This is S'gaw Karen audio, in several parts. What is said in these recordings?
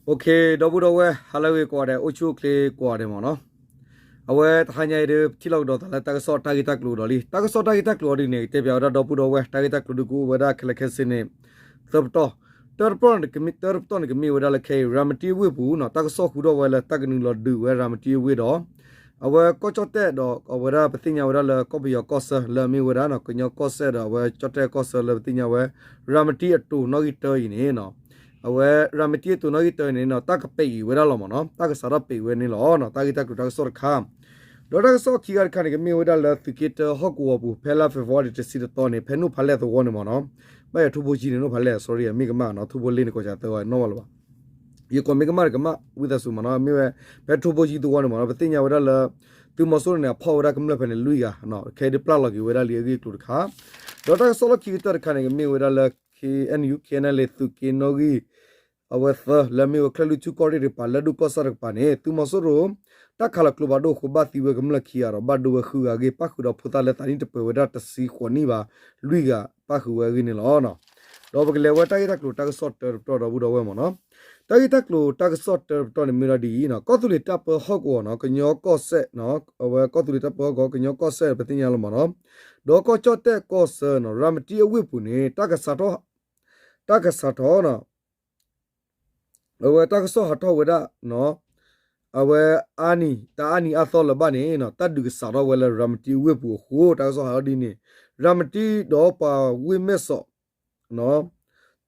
ဒီပုၢ်ဒီဝဲၢ် ဟါလၢအဂ့ၤကိးဂၤဒဲး အိၣ်ဆူၣ်အိၣ်ချ့ကိးဂၤဒဲးမ့ၢ်နီၤ. အဝဲတဟါညါအံၤဒီး ပထံၣ်လိာ်ကဒီးသးလၢတၢ်ကစီၣ်တၢ်ဂ့ၢ်တၢ်ကျိၤဒီးလံ. တၢ်ကစီၣ်တၢ်ဂ့ၢ်တၢ်ကျိၤအီၤဒ်န့ၣ် ကတဲပၠးဝဲဒၣ်ဒီပုၢ်ဒီဝဲၢ် တၢ်ဂ့ၢ်တၢ်ကျိၤဒ်ကအိၣ်ဝဲဒၣ်ခဲလၢာ်ခဲဆ့န့ၣ် သၢပတီၢ်, တၢတပတီၢ်န့ၣ်ကမ့ၢ်ဝဲဒၣ်လၢခဲအံၤ ရၤမတံအဝ့ၢ်ပူၤနီၤ တၢ်ကစီၣ်ဟူထီၣ်ဝဲလၢတၢ်ကနုာ်လီၤဒုးဝဲရၤမတံအဝ့ၢ်ဒီး အဝဲကီၢ်ကၠီၣ်တဲၣ်ဒီးအဝဲဒၣ်ပသ့ၣ်ညါဝဲဒၣ်လၢကီၢ်ပယီၤကီၢ်ဆၢလၢအမ့ၢ်ဝဲဒၣ်နီၤ ကညီကီၢ်စဲၣ်ဒီးအဝဲကၠီၣ်တဲၣ်ကီၢ်ဆၢလၢပသ့ၣ်ညါဝဲ ရၤမတံအတိၤနီၣ်ဂံၢ်တၢအံၤန့ၣ်နီၤ အဝဲရၤမတံအတိၤနီၣ်ဂံၢ်တၢအံၤန့ၣ်နီၤ တၢ်ကပံးအံၤဝဲဒၣ်လီၤမ့ၢ်နီၤ တၢ်ကစးထီၣ်ပံးဝဲန့ၣ်လီၤနီၤ တၢ်ဂ့ၢ်တၢ်ကျိၤတၢ်ကစီၣ်တခါ ဒီးတၢ်ကစီၣ်ခံဂၤတခါန့ၣ် ကမ့ၢ်ဝဲဒၣ်လၢသုးက့တၢဟီၣ်ကဝီၤပူၤ ဖဲလါ February တဆံတသီန့ၣ် ဖဲနိၣ်ဖးလဲၢ်သဝီန့ၣ်မ့ၢ်နီၤ ဘၣ်ယဲၢ်ထိၣ်ဖိကၠံန့ၣ် နိၣ်ဖးလဲၢ် sorry မ့ၢ်ကမၣ်နီၤ ထိၣ်ဖိလ့န့ၣ် ကီၢ်စၢ်သၢဝဲနီၣ်ဘၣ်လၢၤဘၣ် ယကိးမ့ၢ်ကမၣ်တကမၣ် ဝံသးစူၤမ့ၢ်နီၤ မ့ၢ်ဝဲ ဖဲထိၣ်ဖိကၠံသဝီန့ၣ်မ့ၢ်နီၤ ပသ့ၣ်ညါဝဲဒၣ်လၢ သုးမီၤစိရိၤန့ၣ် အဖီၣ်ဝဲဒၣ်ကမျၢၢ်ဖဲန့ၣ်လွံၢ်ဂၤ ခဲအံၤဒုးပျၢ်လီၤက့ၤဝဲဒၣ်လံအဂ့ၢ်အကျိၤတခါ ဒီးတၢ်ကစီၣ်လီၢ်ခံကတၢၢ်တခါန့ၣ် ကမ့ၢ်ဝဲဒၣ်လၢ K N U K N L A သုးက့နီၣ်ဂံၢ် အဝဲသၢ လၢအမ့ၢ်ဝဲချၢၣ်လွံၢ်ထူၣ်ကီၢ်ရ့ၣ်တကပၤ လၢဒိၣ်ကီၢ်ဆၣ်တကပၤန့ၣ် သုးမီၤစိရိၤ တၢ်ခးလီၤကျိဖးဒိၣ်အဃိ ဘၣ်သံဝဲကမျၢၢ်ခံဂၤဒီး ဘၣ်ဒိဝဲဃုဂၤအဂ့ၢ် ပၣ်ဃုာ်ဒီးဖိသၣ်လၢသးနံၣ်တပၢၤဝဲဒၣ်တဆံဃိးနံၣ်ဘၣ် လွံၢ်ဂၤ ပၣ်ဃုာ်ဝဲအဂ့ၢ်န့ၣ်လီၤ. ဒီးပကလဲၤဝဲတၢ်ဂ့ၢ်တၢ်ကျိၤတၢ်ကစီၣ်တၢတပတီၢ်ဒီပုၢ်ဒီဝဲၢ်မ့ၢ်နီၤ တၢ်ဂ့ၢ်တၢ်ကျိၤတၢ်ကစီၣ်တၢတပတီၢ်န့ၣ်မ့ၢ်ဒၣ်ဒ်အံၤနီၤ ကီၢ်သူလ့ၤတၢ်ပၢဟီၣ်ကဝီၤနီၤ ကညီကီၢ်စဲၣ် အဝဲကီၢ်သူလ့ၤတၢ်ပၢဟီၣ်ကဝီၤ ကညီကီၢ်စဲၣ်ပသ့ၣ်ညါလီၤမ့ၢ်နီၤ ဒီးကီၢ်ကၠီၣ်တဲၣ်ကီၢ်ဆၢနီၤ ရၤမတံအဝ့ၢ်ပူၤန့ၣ် တၢ်ကစးထီၣ် တၢ်ကစးထီၣ် အဝဲတၢ်ကစီၣ်ဟးထီၣ်ဝဲဒၣ် အဝဲအါနံၤ တၢ်အါနံၤအါသီလၢၤဘၣ်န့ၣ်နီၤ တၢ်ဒုးကစးထီၣ်ဝဲလၢရၤမတံဝ့ၢ်ပူၤအဃိ တၢ်ကစီၣ်ဟးထီၣ်ဒ်န့ၣ် ရၤမတံဒီးပှၤဝ့ၢ်မဲၢ်စီး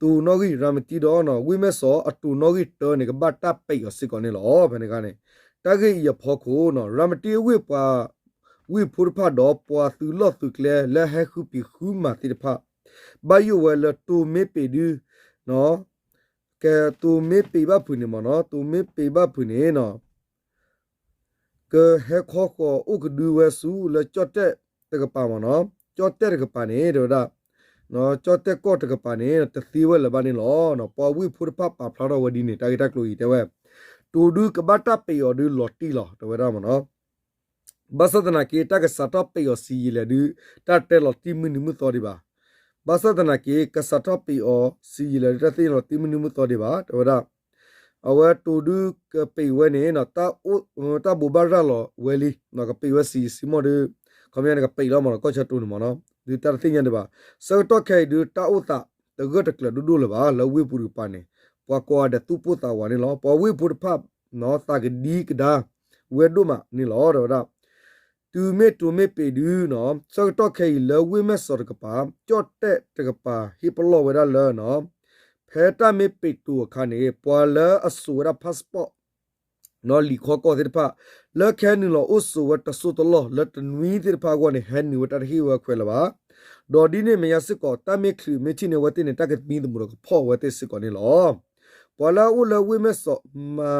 တိၤနီၣ်ဂံၢ် ရၤမတံဒီးဝ့ၢ်မဲၢ်စီးအတိၤနီၣ်ဂံၢ်တၢန့ၣ် ကဘၣ်တၢ်ပံးအီၤစ့ၢ်ကီးန့ၣ်လီၤ. ဖဲန့ၣ်အခါန့ၣ် တၢ်ဂ့ၢ်အံၤအဖီခိၣ်နီၤ ရၤမတံဝ့ၢ်ပှၤ ဝ့ၢ်ဖိတဖၣ်ဒီးပှၤသုးလီၢ်သုးကျဲလၢဟဲဃုဖံးဃုမၤသ့ၣ်တဖၣ် ဘၣ်ယိၣ်ဝဲလၢတိၤမ့ၢ်ပံးဒု ကတိၤမ့ၢ်ပံးဘၣ်ဖုးန့ၣ်မ့ၢ်နီၤ တိၤမ့ၢ်ပံးဘၣ်ဖုးန့ၣ်နီၤ ကဟဲခီဃီၤအိၣ်ကဒုဝဲဆူလၢကၠီၣ်တဲၣ်တကပၤမ့ၢ်နီၤ ကၠီၣ်တဲၣ်တကပၤန့ၣ် တဲဝဲဒၣ် ကၠီၣ်တဲၣ်ကီၢ်တကပၤန့ၣ် တသ့ဝဲလၢၤဘၣ်န့ၣ်လီၤ. ပှၤဝ့ၢ်ဖိတဖၣ်ပာ်ဖျါထီၣ်ဝဲဒ်န့ၣ် တၢ်ဂ့ၢ်တၢ်ကျိၤအံၤတဲဝဲ တိၤဒုကဘၣ်တၢ်ပံးအီၤဒုလီၤတံၢ်လီၤ တဲဝဲဒၣ်မ့ၢ်နီၤ ဘၣ်ဆၣ်သနာ်က့ တၢ်ကစးထီၣ်ပံးအီၤဆံးယံာ်လဲၣ်ဒု တၢ်တဲလီၤတံၢ်မုၢ်နံၤမုၢ်သီဒံးဘၣ်. ဘၣ်ဆၣ်သနာ်က့ ကစးထီၣ်ပံးအီၤဆံးယံာ်လဲၣ်ဒု တၢ်သ့ၣ်ညါလီၤတံၢ်မုၢ်နံၤမုၢ်သီဒံးဘၣ် တဲဝဲဒၣ် အဝဲတိၤဒုကပံးဝဲန့ၣ် တၢ်ဘိးဘၣ်ရၤလီၤဝဲလံ ကပံးဝဲဆံးဆံးမီၢ်ဒု ခီပညီန့ၣ် ကပံးလီၤမ့ၢ်နီၤ ကီၢ်ဆၢတိၤန့ၣ်မ့ၢ်နီၤ ဒုတၢ်တသ့ၣ်ညါဒံးဘၣ်. ဆၢကတီၢ်ခဲအံၤဒု တၢ်အိၣ်သးတဂၢၢ်တကျၢၤဒိၣ်ဒိၣ်လၢၤဘၣ် လၢဝ့ၢ်ပူၤတကပၤန့ၣ် ပှၤကိးဂၤဒဲးသူၣ်ပိၢ်သးဝးန့ၣ်လီၤ. ပှၤဝ့ၢ်ဖိတဖၣ် သးကဒံကဒါဝဲဒိၣ်မးန့ၣ်လီၤ တဲဝဲဒၣ် တုၤမ့ၢ်တိၤမ့ၢ်ပံးဒုနီၤ ဆၢကတီၢ်ခဲအံၤလၢဝ့ၢ်မဲၢ်စီးတကပၤ ကၠီၣ်တဲၣ်တကပၤ ဟ့ၣ်ပလီၢ်ဝဲဒၣ်လၢ ဖဲတၢ်မ့ၢ်ပံးတိၤအခါန့ၣ် ပှၤလၢအစိာ်ဝဲဒၣ် passport လံာ်ခီကီၢ်သ့ၣ်တဖၣ် လၢကဟဲနုာ်လီၤအိၣ်ဆိးဝဲတစိၢ်တလီၢ်လၢတနွံသ့ၣ်တဖၣ်အဂီၢ်န့ၣ် ဟဲနုာ်ဝဲတၢ်တဟ့ၣ်ဝဲခွဲးလၢၤဘၣ်. ဒီးဒ်န့ၣ်မဲာ်ညါစ့ၢ်ကီး တၢ်မ့ၢ်ချုးမ့ၢ်ထံၣ်န့ၢ်ဝဲသ့ၣ်န့ၣ် တၢ်ကမံသးမုာ်ဒီးကဖီၣ်ဝဲသ့ၣ်စ့ၢ်ကီးန့ၣ်လီၤ. ပှၤလၢအအိၣ်လၢဝ့ၢ်မဲၢ်စီး မၤ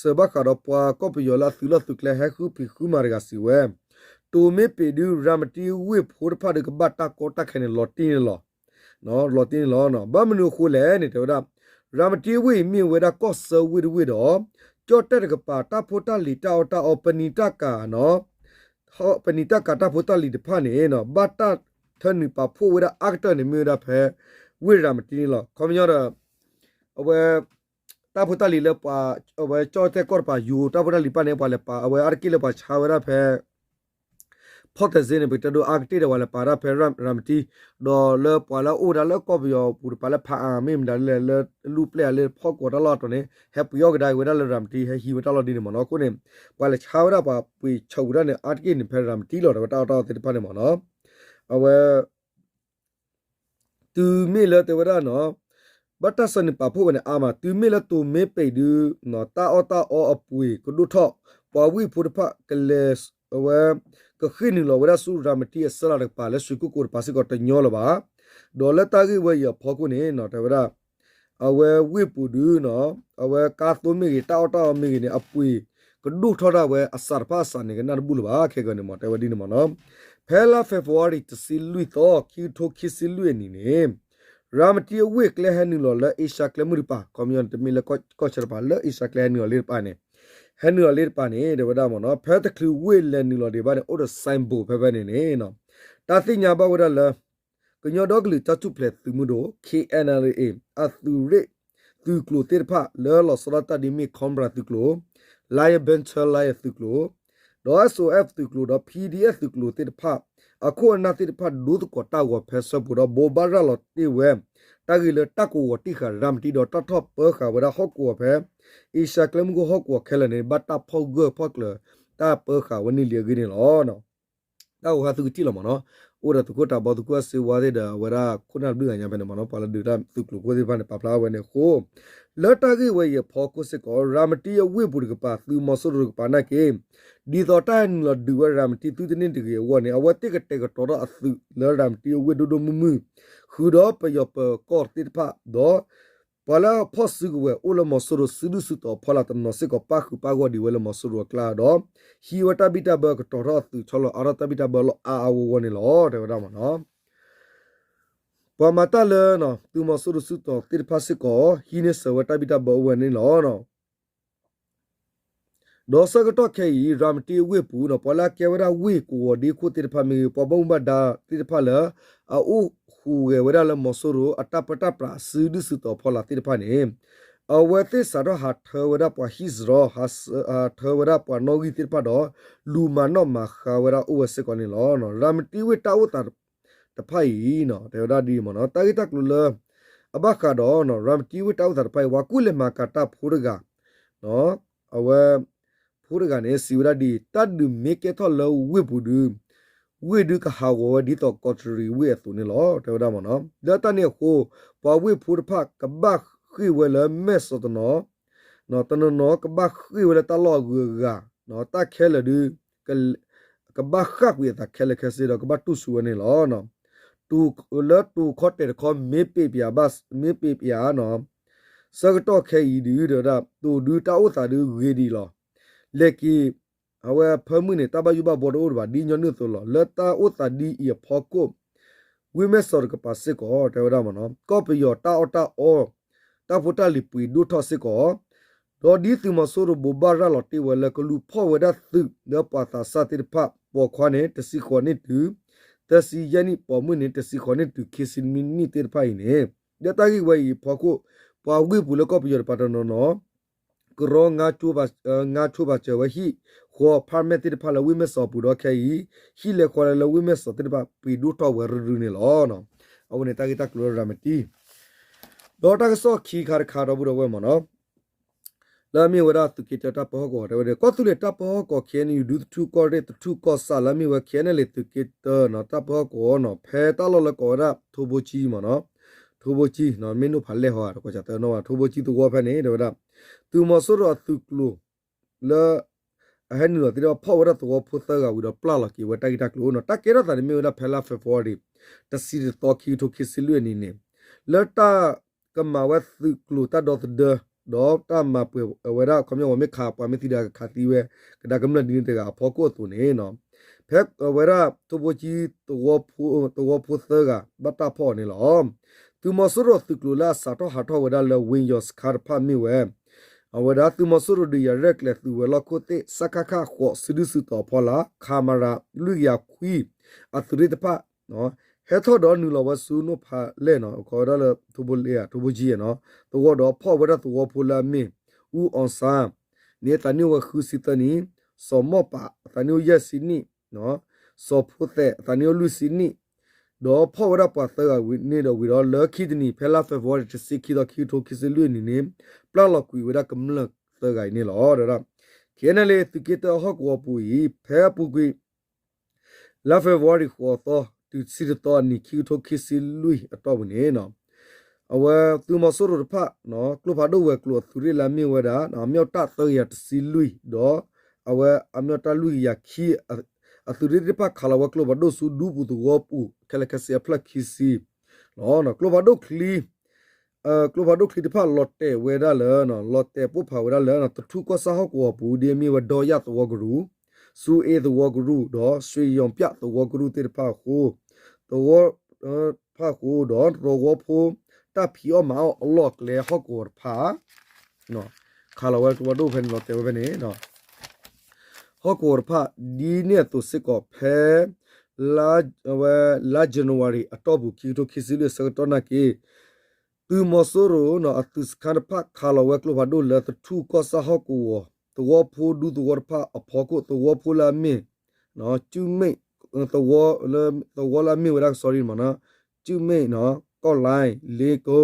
စၢၤဘၣ်ဃးဒီးပှၤကီၢ်ပယီၤလၢအသုးလီၢ်သုးကျဲ ဟဲဃုဖံးဃုမၤတဂၤစံးဝဲ တိၤမ့ၢ်ပံးဒု ရၤမတံဝ့ၢ်ဖိတဖၣ်ဒု ကဘၣ်တၢ်ကီတၢ်ခဲန့ၣ် လီၤတံၢ်န့ၣ်လီၤ. လီၤတံၢ်န့ၣ်လီၤ. ဘၣ်မနုၤအဃိလဲၣ်န့ၣ် တဲဝဲဒၣ် ရၤမတံဝ့ၢ်အံၤမ့ၢ်ဝဲဒၣ်ကီၢ်ဆၢဝ့ၢ်တဝ့ၢ်ဒီး ကၠီၣ်တဲၣ်တကပၤ တၢ်ဖိတၢ်လံၤတၢ်အီၣ်တၢ်အီ ပနံာ်တၢ်ကၤ ပနံာ်တၢ်ကၤတၢ်ဖိတၢ်လံၤတဖၣ်န့ၣ် ဘၣ်တၢ်ထၢနုာ်ပာ်ဖှိၣ်ဝဲဒၣ်အါကတၢၢ်န့ၣ် မ့ၢ်ဝဲဒၣ်ဖဲ ဝ့ၢ်ရၤမတံန့ၣ်လီၤ. ခီပညီဒီး အဝဲ တၢ်ဖိတၢ်လံၤလၢပှၤ အဝဲကၠီၣ်တဲၣ်ကီၢ်တကပၤ ယူၤတၢ်ဖိတၢ်လံၤတဖၣ်န့ၣ် ပှၤလဲၤပာ် အဝဲအါတက့ၢ်လၢပှၤဆါဝဲဒၣ်ဖဲ ဖီၣ်သဲးစ့န့ၣ် ပကတဲဒိးအါကတ့ၢ်ဒီး ပှၤလဲၤပာ်တၢ်ဖဲရၤမတံ ဒီးလၢပှၤလၢအအိၣ်ဝဲဒၣ်လၢကီၢ်ပယီၤပူၤတကပၤလၢဖးအါမ့ၢ်မတၤဒ်လဲၣ် လၢလူၢ်ပျဲၢ်အလၢဖီၣ်ကီးတၢ်လီၢ်အတီၢ်န့ၣ် ဟဲပှ့ၤအီၣ်ကဒါက့ၤဝဲဒၣ်လၢရၤမတံ ဟဲဟံးဝဲတၢ်လီၢ်ဒ်န့ၣ်မ့ၢ်နီၤ. အဃိန့ၣ် ပှၤလဲၤဆါဝဲဒၣ်ပှၤပှ့ၤဆၢဝံၤဒၣ်န့ၣ် အါတက့ၢ်န့ၣ် ဖဲရၤမတံလီၤ. ဒီးဝဲတၢ်အီၣ်တၢ်အီသ့ၣ်တဖၣ်န့ၣ်မ့ၢ်နီၤ အဝဲ တုၤမ့ၢ်လၢတဲဝဲဒၣ်နီၤ ဘၣ်တၢ်ဆှၢနုာ်ပာ်ဖှိၣ်ဝဲန့ၣ်အါမး တုၤမ့ၢ်လၢတိၤမ့ၢ်ပံးဒု တၢ်အီၣ်တၢ်အီအပှ့ၤကဒိၣ်ထီၣ် ပှၤဝ့ၢ်ဖိတဖၣ်ကလဲၤ အဝဲ ကဃ့ၢ်နုာ်လီၤဝဲဒၣ်ဆူရၤမတံအစၢလးတကပၤ လၢရွှေကုက္ကိုတကပၤစ့ၢ်ကီးတညီလၢၤဘၣ်. ဒီးလၢတၢ်ဂ့ၢ်ဝဲအံၤအဖီခိၣ်န့ၣ်နီၤ တဲဝဲဒၣ် အဝဲဝ့ၢ်ပူၤဒုနီၤ အဝဲကါသိမ့ၢ်ဂ့ၤ တၢ်အီၣ်တၢ်အီမ့ၢ်ဂ့ၤန့ၣ် အပှ့ၤကဒိၣ်ထီၣ်ဒၣ်ဝဲအစးတဖၣ်အစးန့ၣ် ကနၣ်တဘူၣ်လၢၤဘၣ် ခဲကနံၣ်န့ၣ်မ့ၢ် တဲဝဲဒ်န့ၣ်မ့ၢ်နီၤ. ဖဲလါ February တဆံလွံၢ်သီ ခံကထိခံဆံလွံၢ်အနံၣ်န့ၣ် ရၤမတံအဝ့ၢ်ကျဲဟဲနုာ်လီၤလၢအ့ရှါကျဲမုၢ်တပၤ ခီပညီန့ၣ် တမ့ၢ်လၢကီၢ်ဆၢတပၤ လၢအ့ရှါကျဲဟဲနုာ်လီၤလၢတပၤန့ၣ် ဟဲနုာ်လီၤလၢတပၤန့ၣ် တဲဝဲဒၣ်မ့ၢ်နီၤ ဖဲတချုးဝ့ၢ်လဲၤနုာ်လီၤဒံးဘၣ်န့ၣ် အိၣ်ဒီး signboard ဖဲဖဲန့ၣ်န့ၣ် တၢ်သ့ၣ်ညါဘၣ်ဝဲဒၣ်လၢ ကညီဒီကလုာ်တၢ်ထူၣ်ဖျဲးသုးမုၢ်ဒိၣ် K N L A အသုးရ့ၣ် သုးကျိၤသ့ၣ်တဖၣ် လၢလီၤဆီဒၣ်တၢ်ဒ်မ့ၢ် Cobra သုးကျိၤ, Lion Battalion သုးကျိၤ, ဒီး S O F သုးကျိၤ ဒီး P D F သုးကျိၤသ့ၣ်တဖၣ် အခိၣ်အနၢ်သ့ၣ်တဖၣ်ဒိသကိးတၢ်ဂီၤဖဲဆၢပူၤဒီး ဘိးဘၣ်ရၤလီၤတ့ၢ်ဝဲ တၢ်ဂ့ၢ်လၢတၢ်ကဝီၤတံၢ်ဃာ်ရၤမတံဒီးတၢ်ထီၣ်ပၢဃာ်ဝဲဒၣ်ဟီၣ်ကဝီၤဖဲ အ့ရှါကျဲမုၢ်ခိၣ်ဟီၣ်ကဝီၤခဲလၢာ်န့ၣ် ဘၣ်တၢ်ဖီၣ်ဂၢၢ်ဖီၣ်ကျၢၤ တၢ်ပၢဃာ်ဝဲန့ၣ်လံအဂ့ၢ်န့ၣ်လီၤ. တၢ်ဂီၤဟးသုကထံၣ်လီၤမ့ၢ်နီၤ, အိၣ်ဒီးသုးခိၣ်တၢ်ဘီ သုးခိၣ်စ့ဝါသ့ၣ်ဒီး အဝဲဒၣ်ခိၣ်နၢ်တဘျုးဂၤညါဖဲန့ၣ်မ့ၢ်နီၤ, ပှၤလၢဒုးတၢ်သုးကျိၤခိၣ်သ့ၣ်တဖၣ်န့ၣ် ပာ်ဖျါဝဲန့ၣ်အဃိ လၢတၢ်ဂ့ၢ်ဝဲအံၤအဖီခိၣ်စ့ၢ်ကီး ရၤမတံအဝ့ၢ်ပူၤတကပၤ သုးမီၤစိရိၤတကပၤနာ်က့ ဒ်သိးတၢ်ဟဲနုာ်လီၤဒုးဝဲရၤမတံသုတန့ၢ်တဂ့ၤအဂီၢ်န့ၣ် အဝဲသ့ၣ်ကတဲာ်ကတီၤထီၣ်အသုးလၢရၤမတံအဝ့ၢ်ဒိၣ်ဒိၣ်မုၢ်မုၢ်, ဃုာ်ဒီးပယီၤပၢၤကီၢ်သ့ၣ်တဖၣ် ဒီး ပှၤလၢအဖီၣ်စုကဝဲၤအိၣ်လၢမီၤစိရိၤစုဒုၣ်စုတီၤအဖီလာ်တနီၤစ့ၢ်ကီး ပၣ်ဃုာ်ပၣ်ဂီၢ်ဒံးဝဲလၢမီၤစိရိၤအကျါဒီး ဟံးဝဲတၢ်ဘံၣ်တၢ်ဘၢကတီၤထီၣ်အသုးဆီလီၤအါထီၣ်တၢ်ဘံၣ်တၢ်ဘၢလီၤအါအါဂီၢ်ဂီၢ်န့ၣ်လီၤ တဲဝဲဒၣ်မ့ၢ်နီၤ. ပှၤမၤတၢ်လၢ သုးမီၤစိရိၤစုတီၤသ့ၣ်တဖၣ်စ့ၢ်ကီး ဟံးန့ၢ်စၢၤဝဲတၢ်ဘံၣ်တၢ်ဘၢအိၣ်ဝဲန့ၣ်လီၤ. ဒီးဆၢကတီၢ်ခဲအံၤ ရၤမတံအဝ့ၢ်ပူၤနီၤ ပှၤလၢအကဲဝဲဒၣ်ဝ့ၢ်ကဝီၤဒ့ခိၣ်သ့ၣ်တဖၣ်မ့ၢ်ဂ့ၤ ပှၤဘၣ်မူဘၣ်ဒါသ့ၣ်တဖၣ်လၢ အအိၣ်ဃုာ်ဂဲၤဝဲဒၣ်လၢမီၤစိရိၤအတၢ်ပၢတၢ်ပြးစုဒုၣ်စုတီၤဖီလာ်သ့ၣ်တဖၣ်န့ၣ် အဝဲသ့ၣ်စးထီၣ်ဟးထၢဝဲဒၣ်ပှၤဟံၣ်စရီ ဟးထၢဝဲဒၣ်ပှၤနီၣ်ဂံၢ်သ့ၣ်တဖၣ်ဒီး လူၤမၤနီၣ်မၤဃါဝဲဒၣ်အိၣ်ဝဲစ့ၢ်ကီးန့ၣ်လီၤ. ရၤမတံဝ့ၢ်တၢ်အိၣ်သးတဖၣ်အံၤ တဲဝဲဒၣ်ဒ်အံၤမ့ၢ်နီၤ တၢ်ဂ့ၢ်တၢ်ကျိၤလၢ အဘၣ်ဃးဒီး ရၤမတံဝ့ၢ်တၢ်အိၣ်သးတဖၣ်အံၤ ပှၤကူၣ်လဲၤမၤကၤတၢ်ဖိတဂၤ အဝဲ ဖိတဂၤန့ၣ် စံးဝဲဒၣ်ဒ်အံၤ တၢ်ဒုးမ့ၢ်ကဲထီၣ်လၢဝ့ၢ်ပူၤဒီး ဝ့ၢ်ဒုးကဟးဂီၤဝဲဒ်သိးကီးတရံးဝ့ၢ်အသိးန့ၣ်လီၤ တဲဝဲဒၣ်မ့ၢ်နီၤ. လၢတၢ်န့ၣ်အဃိ ပှၤဝ့ၢ်ဖိတဖၣ်ကဘၣ်ဃ့ၢ်ဝဲလၢမဲၢ်စီၤတနီၤ တနီၤနီၤကဘၣ်ဃ့ၢ်ဝဲလၢတၢ်လီၢ်အဂုၤအဂၤ တၢ်ခဲလၢာ်ဒီး ကဘၣ်ဃၣ်ကွံာ်အသးခဲလၢာ်ခဲဆ့ဒီး ကဘၣ်တူၢ်ဆူၣ်ဝဲန့ၣ်လီၤ. လၢတူၢ်ခီၣ်တဲာ်တခီ မ့ၢ်ပ့းပယၤ မ့ၢ်ပ့းပယၤ ဆၢကတီၢ်ခဲအံၤဒုး တဲဝဲဒၣ် တိၤဒုးတၢ်အိၣ်သးဒုးဂ့ၤဒံးလီၤ. လဲၤက့ၤ အဝဲဖၢမုၢ်န့ၣ် တၢ်ဘၣ်ယိၣ်ဘၣ်ဘှီတအိၣ်တဘၣ် ဒ်ညီနုၢ်အသိးလီၤ. လၢတၢ်အိၣ်သးဒ်အံၤအဖီခိၣ် ဝ့ၢ်မဲၢ်စီၤတကပၤစ့ၢ်ကီး တဲဝဲဒၣ်မ့ၢ်နီၤ ကီၢ်ပယီၤတၢ်အီၣ်တၢ်အီ တၢ်ဖိတၢ်လံၤပှ့ၤဒိၣ်ထီၣ်စ့ၢ်ကီး ဒီးဒ်သုးမီၤစိရိၤဘိးဘၣ်ရၤလီၤတ့ၢ်ဝဲလၢ ကလူၤဖီၣ်ဝဲဒၣ်သုးလၢပှၤသးစၢ်သ့ၣ်တဖၣ် ပိာ်ခွါန့ၣ် တဆံဃိးနံၣ်တုၤ သၢဆံယဲၢ်နံၣ် ပိာ်မုၣ်န့ၣ် တဆံဃိးနံၣ်တုၤ ခံဆံနွံနံၣ်သ့ၣ်တဖၣ်အံၤန့ၣ် လၢတၢ်ဂ့ၢ်ဝဲအံၤအဖီခိၣ် ပှၤဝ့ၢ်ပူၤလၢကီၢ်ပယီၤတပၤတနီၤနီၤ ကရီ ငါဆိၣ်ဘၣ်စၢၤဝဲဟံၣ်ဃီ apartment သ့ၣ်တဖၣ်လၢဝ့ၢ်မဲၢ်စီၤပူၤဒီးခဲအံၤ ဟံၣ်လဲၤဃီလၢလၢဝ့ၢ်မဲၢ်စီၤသ့ၣ်တဖၣ် ပှ့ၤဒိၣ်ထီၣ်ဝဲရုရုန့ၣ်လီၤ. အဝဲန့ၣ်တၢ်ဂ့ၢ်တၢ်ကျိၤလၢရၤမတံ ဒီးတၢ်ကစီၣ်ခံခါတခါဒီပုၢ်ဒီဝဲၢ်မ့ၢ်နီၤ လၢအမ့ၢ်ဝဲဒၣ်သုးက့တၢတၢ်ပၢဟီၣ်ကဝီၤတဲဝဲဒၣ် ကီၢ်သူလ့ၤတၢ်ပၢဟီၣ်ကဝီၤ K N U ဒူသထူၣ်ကီၢ်ရ့ၣ်သထူၣ်ကီၢ်ဆၣ်လၢအမ့ၢ်ဝဲ K N L A သုးက့တၢနီၤ တၢ်ပၢဟီၣ်ကဝီၤနီၤ ဖဲတၢ်လီၢ်လၢကိးဝဲဒၣ် ထိဘိကၠံမ့ၢ်နီၤ ထိဘိကၠံ မ့ၢ်နိၣ်ဖးလဲၢ်ဟီဧါ တကွၢ်စၢ်သၢနီၣ်ဘၣ် ထိဘိကၠံသဝီဖဲန့ၣ် တဲဝဲဒၣ် သုးမီၤစိရိၤအသုးကျိၤ လၢ အဟဲနုာ်လီၤသ့ၣ်တဖၣ်ဖီၣ်ဝဲဒၣ်သဝီဖိသၢဂၤဝံၤဒီးပျၢ်လီၤက့ၤဝဲတၢ်ဂ့ၢ်တၢ်ကျိၤအိၣ်နီၤ တၢ်ကဲထီၣ်သးန့ၣ်မ့ၢ်ဝဲဒၣ်ဖဲလါ February တဆံတသီ ခံကထိခံဆံလွံၢ်အနံၤန့ၣ် လၢတၢ်ကမၤဝဲသုးကျိၤတၢ်ဒီသဒၢ ဒီးတၢ်မၤပှဲၤဝဲဒၣ် ခီပညီမ့ၢ်ခးပှၤမ့ၢ်သံဒီးကခးသံဝဲ ကဒါကမျၢၢ်ဒ်န့ၣ်တဂၤအဖီခိၣ်အသိးန့ၣ် ဖဲအဝဲဒၣ်ထိဘိကၠံ သဝီဖိသၢဂၤ ဘၣ်တၢ်ဖီၣ်အီၤန့ၣ်လီၤ. သုးမီၤစိရိၤသုးကျိၤလၢအစးထီၣ်ဟးထီၣ်ဝဲဒၣ်လၢ ဝ့ၢ်ယီၤစခါတဖၣ်မ့ၢ်ဝဲ အဝဲဒၣ်သုးမီၤစိရိၤဒုးယၤရဲၣ်ကျဲၤသုးဝဲၤလီၢ်ခိၣ်သ့ၣ် စကခ ဃိး စုဒုၣ်စုတီၤအဖီလာ် ခမရ လွံၢ်ကယၤခွံ အသုးရ့ၣ်တဖၣ် ဟဲထီၣ်ဒီးနုာ်လီၤဝဲဆူနိၣ်ဖးလဲၢ်နီၤ ခီဝဲဒၣ်လၢထိဘိကၠံနီၤ သဝီဒီးဖီၣ်ဝဲဒၣ်သဝီဖိလၢအမ့ၢ် အူအီၣ်စၣ် န့ၣ်သးနံၣ်အိၣ်ဝဲဃုဆံသၢနံၣ်, စီၤမီၣ်ပး အသးနံၣ်အိၣ်ယဲၢ်ဆံနံၣ် စီၤဖိသဲး အသးနံၣ်အိၣ်လွံၢ်ဆံနံၣ်, ဒီးဖီၣ်ဝဲဒၣ်ပှၤသၢဂၤဝံၤန့ၣ်ဒီးဝံၤဒီး လၢခံတနံၤ ဖဲလါ February တဆံခံသီ ခံကထိခံဆံလွံၢ်အနံၤန့ၣ် ပျၢ်လီၤကွံာ်ဝဲဒၣ်ကမျၢၢ်သၢဂၤအံၤန့ၣ်လီၤ. ဒီး KNLA သုးက့တၢအဟီၣ်ကဝီၤပူၤအံၤ ဖဲအပူၤကွံာ် လါ February ဃိးသီ တုၤတဆံတသီအနံၤ ခံကထိခံဆံလွံၢ်အတီၢ်ပူၤန့ၣ် အဝဲသုးမီၤစိရိၤတဖၣ် ကျိဖးဒိၣ်ဝဲၤကျိၤအသုးရ့ၣ်လၢအမ့ၢ်ဝဲဒၣ် အမျိာ်တၢ်သၢကယၤတဆံလွံၢ် ဒီးအဝဲအမျိာ်တၢ်လွံၢ်ကယၤခံ အသုးရ့ၣ်သ့ၣ်တဖၣ်ခးလီၤဝဲကျိဖးဒိၣ်ဆူဒူပူၤသဝီပူၤ ခဲလၢာ်ခဲဆ့အဖျၢၣ်ခံဆံ ကျိဖးဒိၣ်ချံ ကျိဖးဒိၣ်ချံတဖၣ်လီၤတဲာ်ဝဲဒၣ်လၢ လီၤတဲာ်ပိၢ်ဖးဝဲဒၣ်လၢ သထူၣ်ကီၢ်ဆၣ်ဟီၣ်ကဝီၤပူၤ ဒ်အမ့ၢ်ဝဲဒီယၣ်သဝီကရူၢ်, စူအ့သဝီကရူၢ် ဒီး ရွှေရောင်ပြသဝီကရူၢ်သ့ၣ်တဖၣ်အဃိ သဝီဖၣ်ဃိဒီး သဝီဖိ တၢ်ဖံးအီၣ်မၤအီၣ်အလီၢ်အကျဲဟီၣ်ကဝီၤတဖၣ် ခးလီၤဝဲကျိဖးဒိၣ်ဖဲန့ၣ် လီၤတဲာ်ဝဲဖဲန့ၣ် ဟီၣ်ကဝီၤတဖၣ် ဒ်န့ၣ်အသိးစ့ၢ်ကီး ဖဲ ဝဲ လါ January အတီၢ်ပူၤ ခံကထိခံဆံလွံၢ်အဆၢကတီၢ်နာ်က့ သုးမီၤစိရိၤအသုးစခါတဖၣ် ခးလီၤဝဲကျိဖးဒိၣ်လၢသထူၣ်ကီၢ်ဆၣ်ဟီၣ်ကဝီၤ သဝီဖိဒူသဝီတဖၣ်အဖီခိၣ် သဝီဖိလၢအမ့ၢ် ကၠူၣ်မ့ၣ် သဝီလၢအမ့ၢ်ဝဲဒၣ် sorry မ့ၢ်နီၤ ကၠူၣ်မ့ၣ် ကီၢ်လဲၣ် လ့ကိ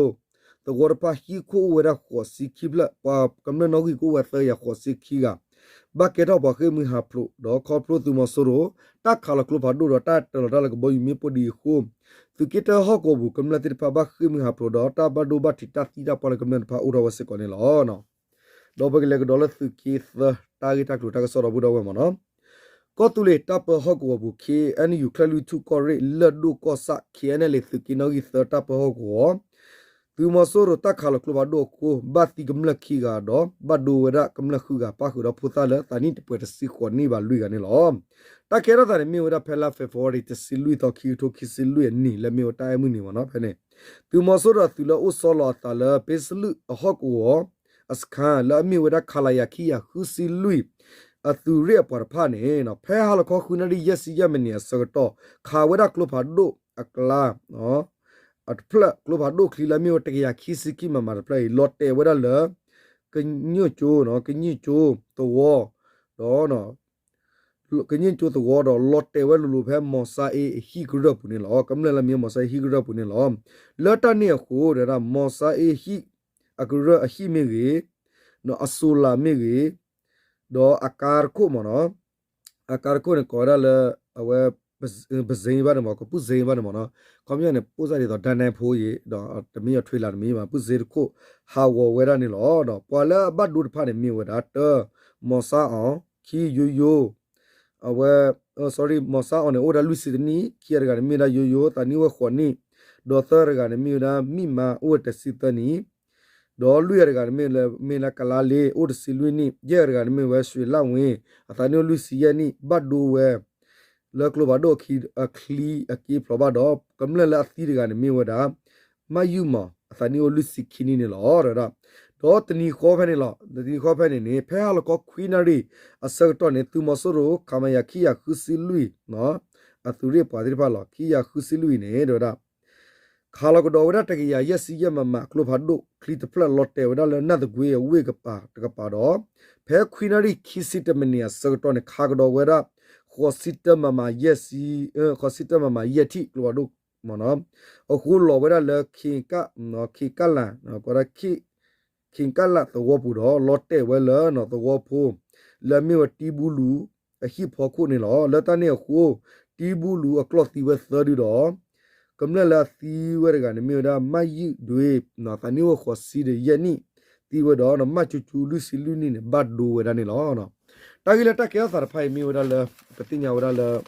သဝီတဖၣ် ဟံၣ်ခိၣ်အိၣ်ဝဲဒၣ်ဃိးဆံခံဖျၢၣ် ပှၤကမျၢၢ်နီၣ်ဂံၢ်ကအိၣ်ဝဲသၢကယၤဃိးဆံခံဂၤ ဘၣ်ကဲထီၣ်ပှၤဃ့ၢ်မှံဟးဖျိး ဒီးခီဖျိသုးမီၤစိရိၤ တၢ်ခးလီၤကျိဖးဒိၣ်ဒီးတၢ်တၢၤလီၤတၢ်လၢကဘီယူၤမ့ၣ်ပိၢ်ဒ်အဃိ သုးက့တၢဟီၣ်ကဝီၤပူၤ ကမျၢၢ်သ့ၣ်တဖၣ်ဘၣ်ဃ့ၢ်မှံဟးဖျိး ဒီးတၢ်ဘၣ်ဒိဘၣ်ထံးတၢ်သံတၢ်ပှၢ်လၢကမျၢၢ်တဖၣ်အိၣ်ထီၣ်ဝဲစ့ၢ်ကီးန့ၣ်လီၤ. ဒီးပကလဲၤကဒီးလၢသုးက့သၢ တၢ်ဂ့ၢ်တၢ်ကျိၤတၢ်ကစီၣ်ဒီပုၢ်ဒီဝဲၢ်မ့ၢ်နီၤ ကီၢ်သူလ့ၤတၢ်ပၢဟီၣ်ကဝီၤပူၤ ခ့ၣ်အဲၣ်ယူၣ် ကၠဲၣ်လွံၢ်ထူၣ်ကီၢ်ရ့ၣ် လၢၢ်ဒိၣ်ကီၢ်ဆၣ် ခ့ၣ်အဲၣ်နဲၣ်လ့ သုးက့နီၣ်ဂံၢ်သၢတၢ်ပၢဟီၣ်ကဝီၤ သုးမီၤစိရိၤတၢ်ခးလီၤကျိဖးဒိၣ်အဃိ ဘၣ်သံကမျၢၢ်ခံဂၤဒီး ဘၣ်ဒိဝဲဒၣ်ကမျၢၢ်ဃုဂၤ ပၣ်ဃုာ်ဒီးဖိသၣ်လၢအသးနံၣ်တပှဲၤတဆံဃိးနံၣ်ဘၣ်လွံၢ်ဂၤန့ၣ်လီၤ. တၢ်ကဲထီၣ်သးန့ၣ်မ့ၢ်ဝဲဒၣ်ဖဲလါ February တဆံလွံၢ်သီ ခံကထိခံဆံလွံၢ်အနံၣ် လၢမ့ၢ်ဝဲတၢ်အဲၣ်မုၢ်နံၤမ့ၢ်နီၤ ဖဲန့ၣ် သုးမီၤစိရိၤအသုးလၢအိၣ်ဆီလီၤအသးလၢ ပ့စလုၣ်အဟီၣ်ကဝီၤ အစခါ လၢအမ့ၢ်ဝဲဒၣ် ခလရ ခံကယၤဃုဆံလွံၢ် အသုးရ့ၣ်အပှၤတဖၣ်န့ၣ် ဖဲဟါလီၤခီဃုနၣ်ရံၣ်ယဲၢ်ဆံယဲၢ်မံးနံးအဆၢကတီၢ် ခးဝဲဒၣ်ကျိဖးဒိၣ်အကျါ တဖျၢၣ် ကျိဖးဒိၣ်ချံလၢအမ့ၢ်ဝဲတကယၤခံဆံခံ MM တဖျၢၣ်အံၤ လီၤတဲာ်ဝဲဒၣ်လၢ ကညိၣ်ကၠိ ကညိၣ်ကၠိသဝီ ဒီး ကညိၣ်ကၠိသဝီဒီး လီၤတဲာ်ဝဲလိၤလိၤဖဲ မီၤစါအ့ ဟံၣ်ကရၢၢ်ပူၤန့ၣ်လီၤ. ကမျၢၢ်လၢအမ့ၢ် မီၤစါအ့ ဟံၣ်ကရၢၢ်ပူၤန့ၣ်လီၤ. လၢတၢ်န့ၣ်အဃိ မီၤစါအ့ ဟံၣ်အကရၢၢ်အဟံၣ်မ့ၢ်ဂ့ၤ, အ solar မ့ၢ်ဂ့ၤ, ဒီးအကါတခိၣ်မ့ၢ်နီၤ, အကါတခိၣ်န့ၣ် ကိးဝဲဒၣ်လၢ အဝဲ ပစ့ဘၣ်န့ၣ်မ့ၢ် ကပုၢ်စ့ဘၣ်န့ၣ်မ့ၢ်နီၤ, ခီပညီန့ၣ် ပိၢ်စၢ်ဒ်သိး ဒၣ်နဲဖိအံၤ ဒီးတမ့ၢ်အထွ့လးတမံၤဘၣ် ပုၢ်စ့တခိၣ် ဟးဂီၤဝဲဒၣ်န့ၣ်လီၤ. ဒီးပှၤလၢအဘၣ်ဒိတဖၣ်န့ၣ် မ့ၢ်ဝဲဒၣ် တၢ, မီၤစါအီၤ, ခံ ယိယိ, အဝဲ sorry မီၤစါအီၤန့ၣ် အိၣ်ဝဲဒၣ်လွံၢ်ဆံတနံၣ်, ခံဂၤတဂၤန့ၣ်မ့ၢ်ဝဲဒၣ်ယိယိ သးနံၣ်အိၣ်ဝဲဃိးနံၣ်, ဒီးသၢဂၤတဂၤန့ၣ်မ့ၢ်ဝဲဒၣ်မံၣ်မါ အိၣ်ဝဲတဆံသၢနံၣ်, ဒီးလွံၢ်ဂၤတဂၤန့ၣ်မ့ၢ်ဝဲဒၣ် မ့ၢ်ဝဲဒၣ်ကလါလ့ အိၣ်တဆံလွံၢ်နံၣ်, ယဲၢ်ဂၤတဂၤန့ၣ်မ့ၢ်ဝဲ ရွှေလဝင်း အသးနံၣ်အိၣ်လွံၢ်ဆံယဲၢ်နံၣ် ဘၣ်ဒိဝဲ လၢကျိဖးဒိၣ်အချံအက့ဖျိးဘၣ်ဒီး ကမျၢၢ်လၢအသံတဂၤန့ၣ်မ့ၢ်ဝဲဒၣ် မၢ်ယုၢ်မီၤ အသးနံၣ်အိၣ်လွံၢ်ဆံခံနံၣ်န့ၣ်လီၤ. ဒီးတနံၤဃီဖဲန့ၣ်လီၤ, တနံၤဃီဖဲန့ၣ်န့ၣ် ဖဲဟါလီၤခီခွံနၣ်ရံၣ်အဆၢကတီၢ်န့ၣ် သုးမီၤစိရိၤ ခမရ ခံကယၤဃုဆံလွံၢ် အသုးရ့ၣ်ပှၤသ့ၣ်တဖၣ်လီၤ ခံကယၤဃုဆံလွံၢ်အံၤန့ၣ် တဲဝဲဒၣ် ခးလီၤကဒီးဝဲဒၣ် တကယၤယဲၢ်ဆံယဲၢ် MM ကျိဖးဒိၣ်ချံတဖျၢၣ် လီၤတဲာ်ဝဲဒၣ်လၢ နၢ်သကွ့အဝ့ၢ်ကပၤတကပၤဒီး ဖဲခွံနၣ်ရံၣ်ခံဆံတမံးနံးအဆၢကတီၢ်န့ၣ် ခးကဒီးဝဲဒၣ် ဃိးဆံတၢ MM ယဲၢ်ဆံ, ဃိးဆံတၢ MM ယဲၢ်ထံၣ် ကျိဖးဒိၣ်မ့ၢ်နီၤ, အဃိလီၤဝဲဒၣ်လၢ ခ့ကၣ်လး, ကိးဝဲဒၣ် ခ့ကၣ်လးသဝီပူၤဒီး လီၤတဲာ်ဝဲလၢ သဝီဖိ လၢအမ့ၢ်ဝဲတံဘူလူၤ အဟံၣ်ဖီခိၣ်န့ၣ်လီၤ. လၢတၢ်န့ၣ်အဃိ တံဘူလူၤအကျီၢ်သံဝဲသၢဒုဒီး ကမျၢၢ်လၢအသံဝဲတဂၤန့ၣ်မ့ၢ်ဝဲဒၣ် မၢ်ယုၢ်ဒွ့ သးနံၣ်အိၣ်ဃိးဆံဒီးယဲၢ်နံၣ် သံဝဲဒီး မၢ်ကၠူကၠူ လွံၢ်ဆံလွံၢ်နံၣ်န့ၣ် ဘၣ်ဒိဝဲဒၣ်န့ၣ်လီၤ. တၢ်ဂ့ၢ်လၢတၢ်ကဲထီၣ်သးတဖၣ်အံၤမ့ၢ်ဝဲဒၣ်လၢ ပသ့ၣ်ညါဝဲဒၣ်လၢ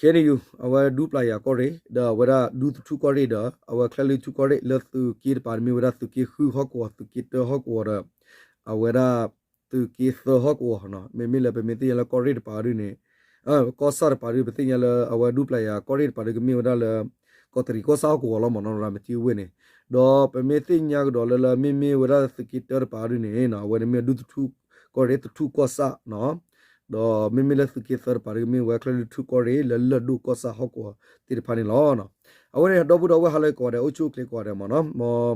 KNU အဝဲဒူပျၢ်ယၤကီၢ်ရ့ၣ် ဒီးအဝဲဒၣ်ဒူသထူၣ်ကီၢ်ရ့ၣ်ဒီး အဝဲချဲလွံၢ်ထူၣ်ကီၢ်ရ့ၣ် လၢသုးက့တပၤန့ၣ်မ့ၢ်ဝဲဒၣ်သုးက့ဃုဟီၣ်ကဝီၤ သုးက့တၢဟီၣ်ကဝီၤဒီး အဝဲဒၣ် သုးက့သၢဟီၣ်ကဝီၤနီၤ, မ့မ့ၢ်လၢပမ့ၢ်သ့ၣ်ညါလၢကီၢ်ရ့ၣ်တပၤဒုန့ၣ် ကီၢ်ဆၣ်တပၤဒု ပသ့ၣ်ညါလၢအဝဲဒူပျၢ်ယၤကီၢ်ရ့ၣ်တပၤဒုကမ့ၢ်ဝဲဒၣ်လၢ ကီးတရံးကီၢ်ဆၣ်ဟီၣ်ကဝီၤလီၤမ့ၢ်နီၤ ရၤမတံဝ့ၢ်န့ၣ်, ဒီးပမ့ၢ်သ့ၣ်ညါကဒီးလၢလၢမ့မ့ၢ်ဝဲဒၣ်သုးက့တၢတပၤဒုန့ၣ် အဝဲန့ၣ်မ့ၢ်ဒူသထူၣ်ကီၢ်ရ့ၣ် သထူၣ်ကီၢ်ဆၣ်နီၤ, ဒီးမ့မ့ၢ်လၢသုးက့သၢတပၤဒုကမ့ၢ်ဝဲချဲလွံၢ်ထူၣ်ကီၢ်ရ့ၣ် လၢလၢၢ်ဒိၣ်ကီၢ်ဆၣ်ဟီၣ်ကဝီၤသ့ၣ်တဖၣ်န့ၣ်လီၤ. အဝဲန့ၣ် ဒီပုၢ်ဒီဝဲၢ်ဟါလၢအဂ့ၤကိးဂၤဒဲး အိၣ်ဆူၣ်အိၣ်ချ့ကိးဂၤဒဲးမ့ၢ်နီၤ, မ်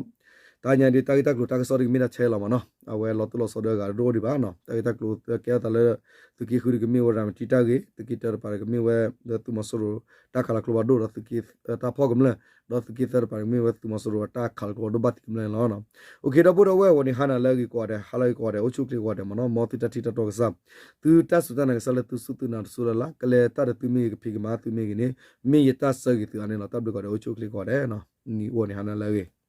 တၢ်ညါဒ်တၢ်ဂ့ၢ်တၢ်ကျိၤတၢ်ကစီၣ်ဒုကမ့ၢ်တၢ်ဆဲးလီၤမ့ၢ်နီၤ, အဝဲလီၤတိၢ်လီၤဆီဒၣ်တဂၤတအိၣ်ဒံးဘၣ်နီၤ, တၢ်ဂ့ၢ်တၢ်ကျိၤကဲထီၣ်သးလၢ သုးက့ဃုဒုကမ့ၢ်ဝဲရၤမတံတၢ်ဂ့ၢ်, သုးက့တၢတပၤဒုကမ့ၢ်ဝဲလၢသုးမီၤစိရိၤ တၢ်ခးလီၤကျိဖးဒိၣ်ဒီးသုးက့တၢ်ဖီၣ်ကမျၢၢ်, ဒီးသုးက့သၢတပၤဒုကမ့ၢ်ဝဲသုးမီၤစိရိၤအတၢ်ခးလီၤကျိဖးဒိၣ်ဘၣ်သံကမျၢၢ်န့ၣ်လီၤ. အိၣ်ခ့ ဒီပုၢ်ဒီဝဲၢ် ဂီၤနံၤဟါနၤလၢအဂ့ၤကိးဂၤဒဲး ဟါလၢအဂ့ၤကိးဂၤဒဲး အိၣ်ဆူၣ်အိၣ်ချ့ကိးဂၤဒဲးမ့ၢ်နီၤ, မ်သုတၢ်ထံၣ်တၢ်တီကစၢ်, သုတၢ်စူၢ်တၢ်နာ်ကစၢ်လၢသုစူၢ်သုနာ်တစူၢ်လၢ်လၢ်, ကလဲၤတၢ်ဒီးသုမ့ၢ်ဂ့ၤကဖံးကမၤသုမ့ၢ်ဂ့ၤန့ၣ်, မ့ၢ်ယတၢ်ဆၢဂ့ၤသုအါန့ၣ်လီၤ. တၢ်ဘျုးကိးဂၤဒဲး အိၣ်ဆူၣ်အိၣ်ချ့ကိးဂၤဒဲး, ဂီၤနံၤဟါနၤလၢအဂ့ၤ